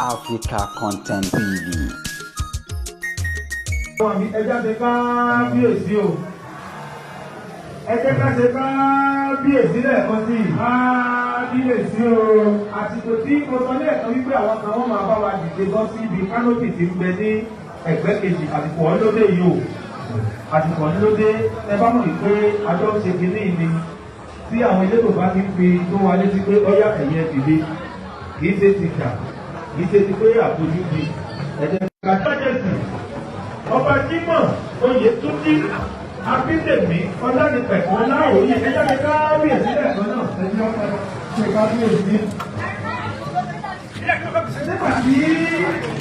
Africa Content TV. Ẹ jáde kábíyèsí o, ẹ jẹ́ ká ṣe kábíyèsí lẹ́ẹ̀kan sí i. Kábíyèsí o. Àsìkò tí mo sọ lẹ́ẹ̀kan wípé àwọn kan wọ́n máa bá wa dìde bọ́ sí ibi canopy tí ń bẹ ní ẹ̀gbẹ́ kejì, àsìkò ọ̀nlódé yìí o, àsìkò ọ̀nlódé. Ẹ bá mọ̀ wípé àjọ ń ṣe kínní ni tí àwọn elétò bá ti ń fi tó wa létí pé ọyá ẹ̀yẹ dìde, kì í ṣe ti jà, kì í ṣe ti pé àfojúdi. Ẹ jẹ́ ká ṣe. Ọba Jimoh Oyètúnjí Abídèmí Ọlánìpẹ̀kun Ọláòyè, ẹ jáde kábíyèsí lẹ́ẹ̀kan náà. Ẹjọ́ ṣe kábíyèsí. Nígbà tí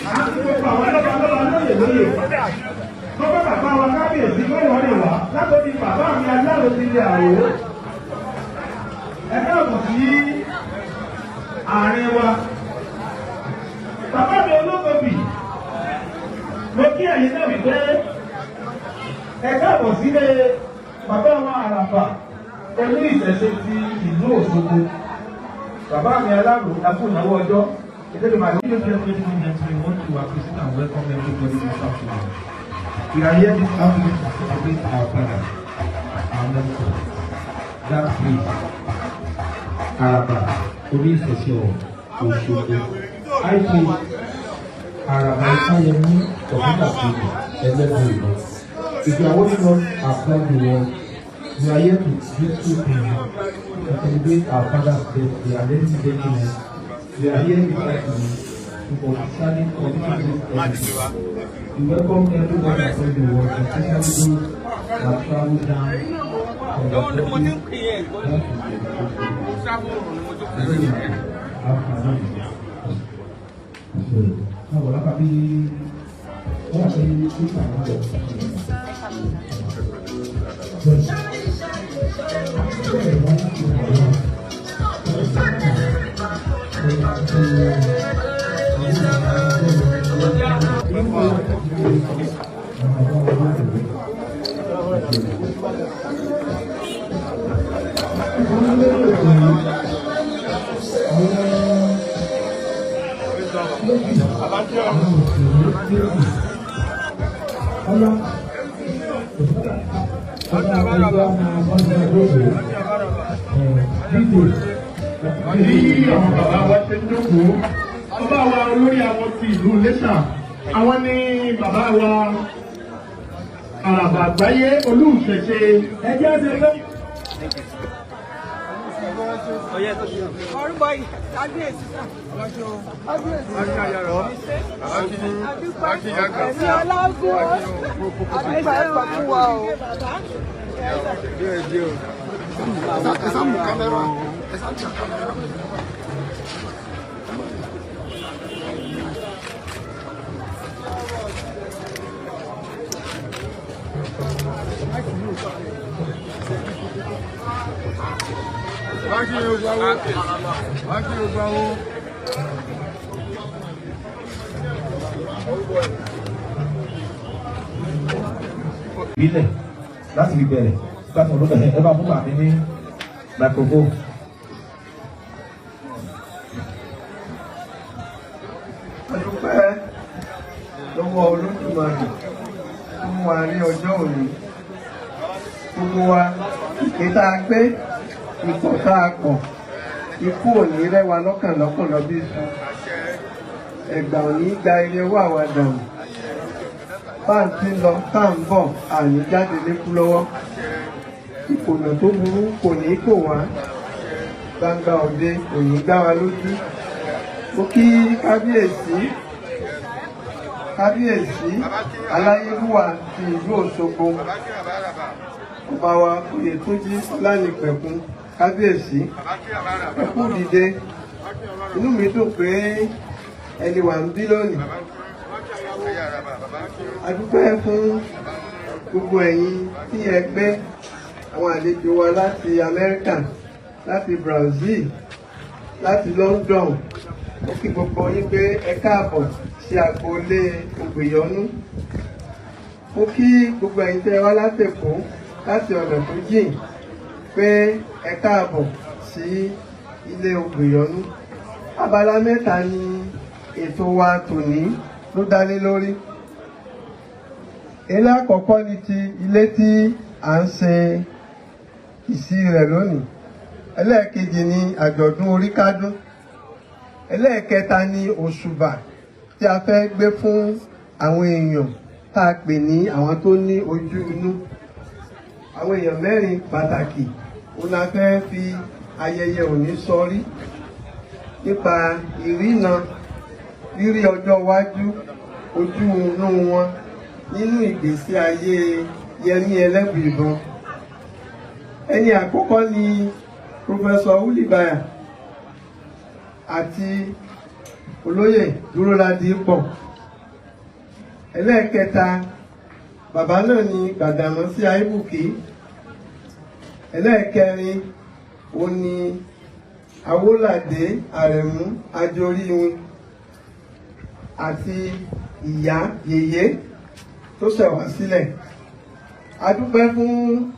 a ti gbogbo àwọn lọ́ba lọ́ba lóyè lóyè tó bá bàbá wa kábíyèsí lọ́wọ́ rè wá látọ̀dí bàbá mi aláwo ti lè àwò. Ẹ káàbọ̀ sí àárín wa. Bàbá mi olókòbí, mo kí ẹ̀yin náà wípé ẹ káàbọ̀ sílé bàbá wa Àràbà olú ìṣẹ̀ṣe ti ìlú Òṣogbo. Bàbá mi aláàbò akúnáwó ọjọ́ ìdílé màá. Ladies and gentlemen, we want to appreciate and welcome everybody this afternoon. We are here this afternoon to celebrate our father, our mentor, that priest, Araba, Orí Ìṣẹ̀ṣe Òṣogbo, High Priest, Araba Ifáyẹmí Ọ̀gúndàkejì Ẹlẹ́bùúbọn. If you are watching us across the world, we are here to do two things: to celebrate our father's birthday, and ladies and gentlemen, we are here this afternoon to officially commission this edifice. We welcome everyone across the world, especially those that travel down from the country down to the Náà wọ́n lápá bí wọ́n àti pípa àwọn ọ̀dọ́. Bí àwọn bàbá wa ṣe ń jókòó, bàbá wa olórí àwọn ti ìlú Iléṣà, àwọn ní bàbá wa Àràbà Àgbáyé Olúṣẹ̀ṣe. Ẹ jẹ́ ṣe fẹ́. Orúkọ yìí, kábíyèsí sà. Kábíyèsí. Adúpẹ́. Ẹ̀mí ọlágún o. Adúpẹ́ ẹ̀fọ́ fún wa o. Ẹ mú kámẹ́rà, ẹ sá jà kámẹ́rà. Wákì ògbàwó. Wákì ògbàwó. Ìbílẹ̀ láti fi bẹ̀rẹ̀ láti ọdún bẹ̀rẹ̀, ẹ bá fún bàmí ní microphone. A dúpẹ́ lọ́wọ́ Olódùmarè tó mú wa rí ọjọ́ òní. Gbogbo wa, ìpè tá a gbé, ikọ̀ tá a pọ̀, ikú ò ní rẹ́ wa lọ́kàn lọ́kàn lọ bí iṣu. Ẹ̀gbà ò ní gba ilé owó àwa dànù. Bá ń ti lọ, tá à ń bọ̀, àní jáde lékú lọ́wọ́. Ìkònà tó burú kò ní kò wá. Gbangba òde kò ní gbá wa lójú. Mo kí kábíyèsí, kábíyèsí aláyélúwà ti ìlú Òṣogbo, ọba wa Oyètúnjí Ọlánìpẹ̀kun. Kábíyèsí, ẹ kú dìde. Inú mi dùn pé ẹni wà ń bí lónìí. A dúpẹ́ fún gbogbo ẹ̀yin tí ẹ gbé àwọn àlejò wa láti Amẹ́ríkà, láti Brazil, láti London. Ó kí gbogbo yín pé ẹ káàbọ̀ sí agboolé Ògbèyọnú. Ó kí gbogbo ẹ̀yin tẹ́ wá látÈkó, láti ọ̀nà tó jìn, pé ẹ káàbọ̀ sí ilé Ògbèyọnú. Abala mẹ́ta ni Ètò wa tòní ló dálé lórí. Ilé àkọ́kọ́ ni ti ilé tí à ń ṣe ìsí rẹ̀ lónìí. Ẹlẹ́ẹ̀kejì ni àjọ̀dún oríkádún. Ẹlẹ́ẹ̀kẹta ni òṣùbà tí a fẹ́ gbé fún àwọn èèyàn tá a pè ní àwọn tó ní ojú inú. Àwọn èèyàn mẹ́rin pàtàkì òun la fẹ́ fi ayẹyẹ òní sọrí nípa ìrìnà rírí ọjọ́ iwájú, ojú inú wọn nínú ìgbésí ayé Yẹmí Ẹlẹ́buìbọn. Ẹni àkọ́kọ́ ni Professor Ulibaya àti Olóyè Dúróládìpọ̀. Ẹlẹ́ẹ̀kẹta, bàbá náà ni Gbàdàmọ́sí Àìbùkí. Ẹlẹ́ẹ̀kẹrin ó ní Awólàdé Àrẹ̀mú Ajoríwin àti ìyá yèyé tó ṣẹ̀ wá sílẹ̀. A dúpẹ́ fún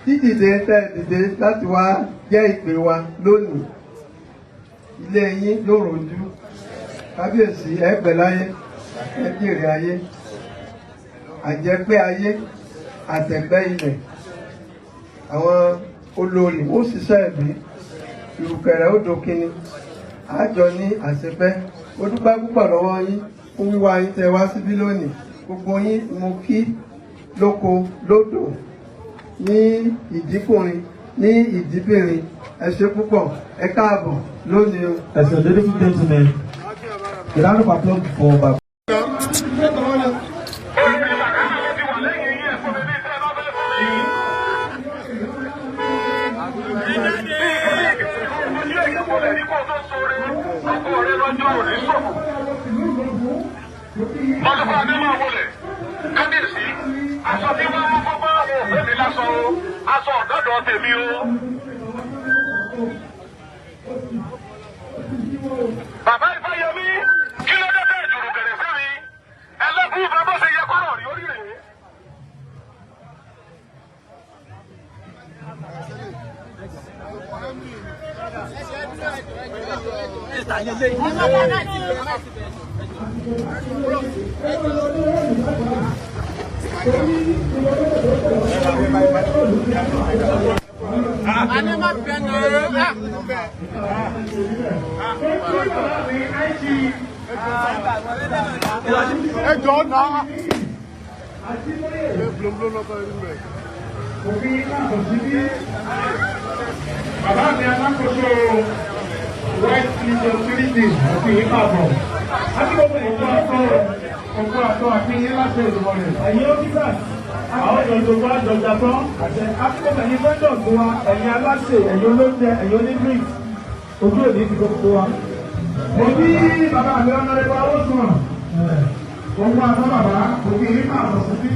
dídìde tẹ́ dìde láti wá jẹ́ ìpè wa lónìí. Ilé yín yóò rojú. Kábíyèsí, ẹ pẹ́ láyé, ẹ jèrè ayé, àjẹpẹ́ ayé àtẹ̀pẹ́ ilẹ̀. Àwọn olórí ó ṣiṣẹ́ ẹ̀bí ìrùkẹ̀rẹ̀ ó dókínní àjọ ní àṣepẹ́. Mo dúpẹ́ púpọ̀ lọ́wọ́ yín fún wíwá yín tẹ́ wá síbí lónìí. Gbogbo yín mo kí lóko lódò, ní ìdíkùnrin, ní ìdíbìnrin. Ẹ ṣe púpọ̀, ẹ káàbọ̀ lónìí o. So, ladies and gentlemen, a round of applause for Baba. Mọ́tòkọ́ adé máa wọlé. Kábíyèsí, aṣọ tí wọ́n mú fún báwo òfé mi lásọ o, aṣọ ọ̀dọ́dọ̀ tèmi o. Bàbá Ifáyẹmí, kí ló dé bẹ́ẹ̀ jùrù gẹ̀rẹ̀ fún mi? Ẹlẹ́kùn bá bó ṣe yẹ kọ́rọ̀ rí orí rèé. Ẹ jọ̀ọ́ náà. Òfin káàbọ̀ síbí. Bàbá mi alákòóso White Legion Trinity, òfin yìí káàbọ̀. Akíkọ̀ọ́ òkú àtọ́, òkú àtọ́ àti yín láti ìdìbò rẹ̀. Ẹ̀yin officers, àwọn ìjọba àjọjà tán. Akíkọ̀ọ́ ẹ̀yin vendors wa, ẹ̀yin aláṣẹ, ẹ̀yin olóúnjẹ, ẹ̀yin onídrinks. Ojú òní ti gbogbo wa. Mo ní bàbá mi ọ̀nàrẹ́bù Awósùn. Òkú àtọ́ bàbá, òfin yìí káàbọ̀ síbí.